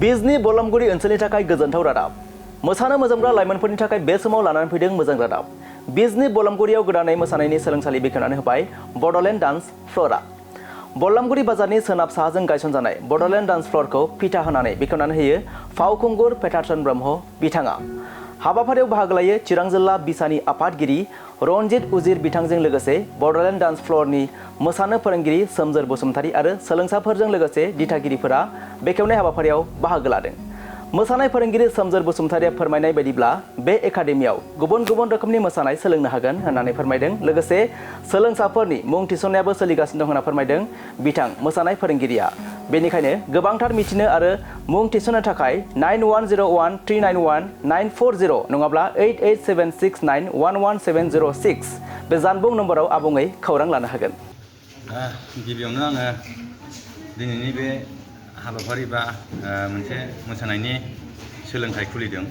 बिजनी बलामगुरि ओनसोलनि थाखाय गोजोनथाव रादाब मोसानो मोजांग्रा लाइमोनफोरनि थाखाय बे समाव लानानै फैदों मोजां रादाब बिजनी बलामगुरियाव गोदानै मोसानायनि सोलोंसालि बेखेवनानै होबाय बड'लेण्ड डान्स फ्ल'रआ बलामगुरि बाजारनि सोनाब साहाजों गायसनजानाय बड'लेण्ड डान्स फ्ल'रखौ फिथा होनानै बेखेवनानै होयो फावखुंगुर पेटारसन ब्रह्म बिथाङा हाबाफारियाव बाहागो लायो चिरां जिल्ला बिसानि आफादगिरि रनजित उजिर बिथांजों लोगोसे बड'लेण्ड डान्स फ्ल'रनि मोसानो फोरोंगिरि सोमजोर बसुमतारी आरो सोलोंसाफोरजों लोगोसे दिथागिरिफोरा बेखेवनाय हाबाफारियाव बाहागो लादों मोसानाय फोरोंगिरि सोमजोर बसुमतारीया फोरमायनाय बायदिब्ला बे एकाडेमियाव गुबुन गुबुन रोखोमनि मोसानाय सोलोंनो हागोन होननानै फोरमायदों लोगोसे सोलोंसाफोरनि मुं थिसननायाबो सोलिगासिनो दं होनना फोरमायदों बिथां मोसानाय फोरोंगिरिया बेनिखायनो गोबांथार मिथिनो आरो मुं थिसननो थाखाय 9101391940 नङाब्ला 8876911706 बे जानबुं नम्बराव आबुङै खौरां लानो हागोन। गिबियावनो आङो दिनैनि बे हाबाफारि बा मोनसे मोसानायनि सोलोंथाइ खुलिदों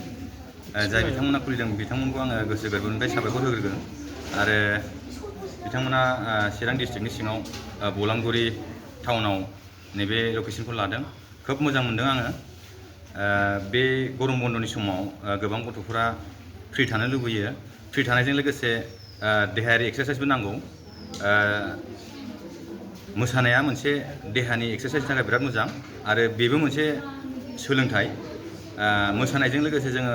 जाय बिथांमोना खुलिदों बिथांमोनखौ आङो गोसो गोरबोनिफ्राय साबायखर होग्रोगोन आरो बिथांमोना चिरां डिस्ट्रिक्टनि सिङाव बलामगुरि टाउनाव नैबे लकेसनखौ लादों खोब मोजां मोनदों आङो बे गरम बन्दनि समाव गोबां गथ'फोरा फ्रि थानो लुबैयो फ्रि थानायजों लोगोसे देहायारि एक्सारसाइसबो नांगौ मोसानाया मोनसे देहानि एक्सारसाइसनि थाखाय बिराद मोजां आरो बेबो मोनसे सोलोंथाइ मोसानायजों लोगोसे जोङो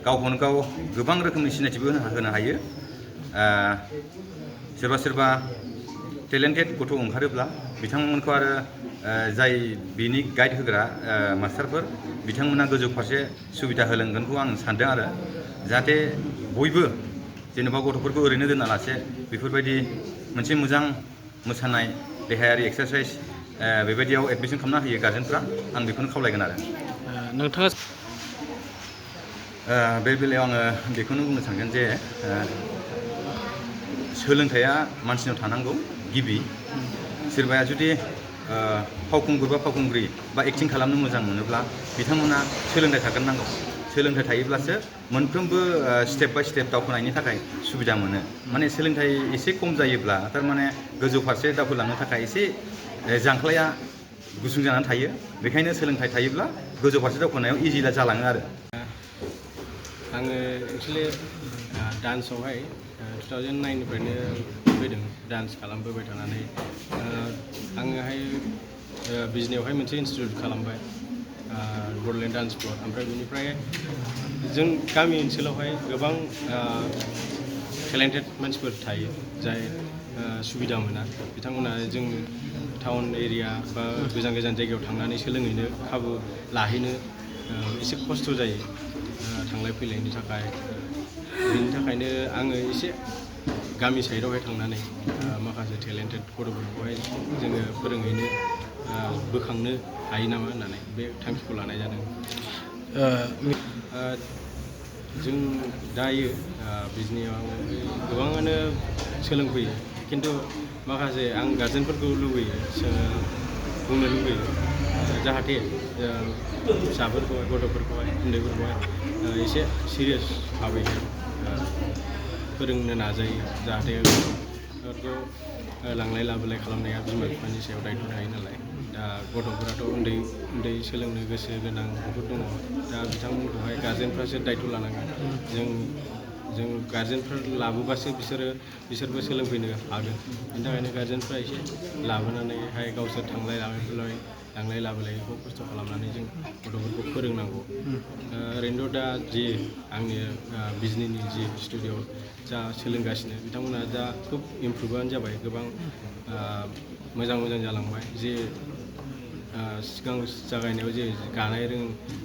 गावखौनो गाव गोबां रोखोमनि सिनायथिबो होनो हायो सोरबा सोरबा टेलेन्टेड गथ' ओंखारोब्ला बिथांमोनखौ आरो जाय बिनि गाइड होग्रा मास्टारफोर बिथांमोना गोजौ फारसे सुबिदा होलांगोनखौ आं सानदों आरो जाहाथे बयबो जेनेबा गथ'फोरखौ ओरैनो दोनालासे बेफोरबायदि मोनसे मोजां मोसानाय देहायारि एक्सारसाइस बेबायदियाव एडमिसन खालामना होयो गार्जेनफ्रा आं बेखौनो खावलायगोन आरो नोंथाङा बे बेलायाव आङो बेखौनो बुंनो सानगोन जे सोलोंथाइया मानसिनाव थानांगौ गिबि सोरबाया जुदि फावखुंगुर बा फावखुंग्रि बा एक्टिं खालामनो मोजां मोनोब्ला बिथांमोना सोलोंथाइ थाग्रोनांगौ सोलोंथाइ थायोब्लासो मोनफ्रोमबो स्टेप बाय स्टेप दावखोनायनि थाखाय सुबिदा मोनो माने सोलोंथाइ एसे खम जायोब्ला थारमाने गोजौ फारसे दावखोलांनो थाखाय एसे जांख्लाया गुसुं जानानै थायो बेखायनो सोलोंथाइ थायोब्ला गोजौ फारसे दावखोनायाव इजिला जालाङो आरो आङो एक्सुवेलि डान्सआवहाय 2009निफ्रायनो फैदों डान्स खालामबोबाय थानानै आङोहाय बिजनियावहाय मोनसे इनस्टिटिउट खालामबाय बड'लेण्ड डान्स फ्ल'र ओमफ्राय बेनिफ्राय जों गामि ओनसोलावहाय गोबां टेलेन्टेड मानसिफोर थायो जाय सुबिदा मोना बिथांमोना जों टाउन एरिया बा गोजान गोजान जायगायाव थांनानै सोलोंहैनो खाबु लाहैनो एसे खस्थ' जायो थांलाय फैलायनि थाखाय बेनि थाखायनो आङो एसे गामि साइडआवहाय थांनानै माखासे टेलेन्टेड गथ'फोरखौहाय जोङो फोरोंहैनो बोखांनो हायो नामा होननानै बे थांखिखौ लानाय जादों जों दायो बिजनियाव गोबाङानो सोलोंफैयो खिन्थु माखासे आं गार्जेनफोरखौ लुबैयो बुंनो लुबैयो जाहाथे फिसाफोरखौहाय गथ'फोरखौहाय उन्दैफोरखौहाय एसे सिरियास भाबैहाय फोरोंनो नाजायो जाहाथे गथ'फोरखौ लांलाय लाबोलाय खालामनाया बिमा बिफानि सायाव दायथ' थायो नालाय दा गथ'फोराथ' उन्दै सोलोंनो गोसो गोनां गथ'फोर दङ दा बिथांमोनखौहाय गार्जेनफ्रासो दायथ' लानांगोन जों गार्जेनफोर लाबोबासो बिसोरबो सोलोंफैनो हागोन बेनि थाखायनो गार्जेनफ्रा एसे लाबोनानैहाय गावसोर लांलाय लाबोलायखौ खस्थ' खालामनानै जों गथ'फोरखौ फोरोंनांगौ ओरैनोथ' दा जि आंनि बिजनिनि जि स्टुडिअ जा सोलोंगासिनो बिथांमोना दा खुब इमप्रुभआनो जाबाय गोबां मोजां जालांबाय जे सिगां जागायनायाव जे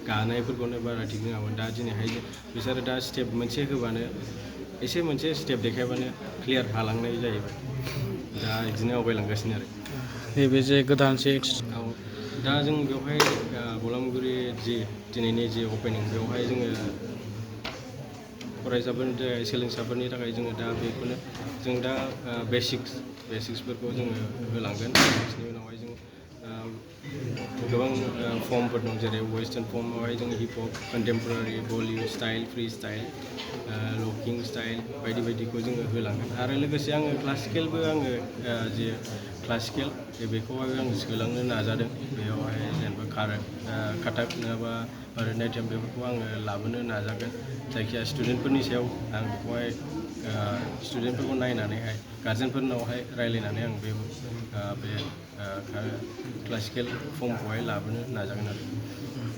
गानायफोरखौनो बारा थिग रोङामोन दा दिनैहाय बिसोरो दा स्टेप मोनसे होबानो मोनसे स्टेप देखायबानो क्लियार हालांनाय जाहैबाय दा बिदिनो आवगायलांगासिनो आरो नैबे जे गोदानसे दा जों बेवहाय बलामगुरि दिनैनि जि अपेनिं बेवहाय जोङो फरायसाफोरनि थाखाय सोलोंसाफोरनि थाखाय जोङो दा बेखौनो जों दा बेसिक्सफोरखौ जोङो होलांगोन बेनि उनावहाय जों गोबां फर्मफोर दं जेरै वेस्टार्न फर्मआवहाय जों hip hop contemporary Bollywood style free style locking style बायदिखौ जोङो होलांगोन आरो लोगोसे आङो क्लासिकेलबो आङो जे क्लासिकेल बेखौहाय आं सोलांनो नाजादों बेयावहाय जेनेबा काथाक नङाबा भारतनाट्यम बेफोरखौ आङो लाबोनो नाजागोन जायखिया स्टुडेन्टफोरनि सायाव आं बेखौहाय स्टुडेन्टफोरखौ नायनानैहाय गार्जेनफोरनावहाय रायलायनानै आं बे क्लासिकेल फर्मखौहाय लाबोनो नाजागोन आरो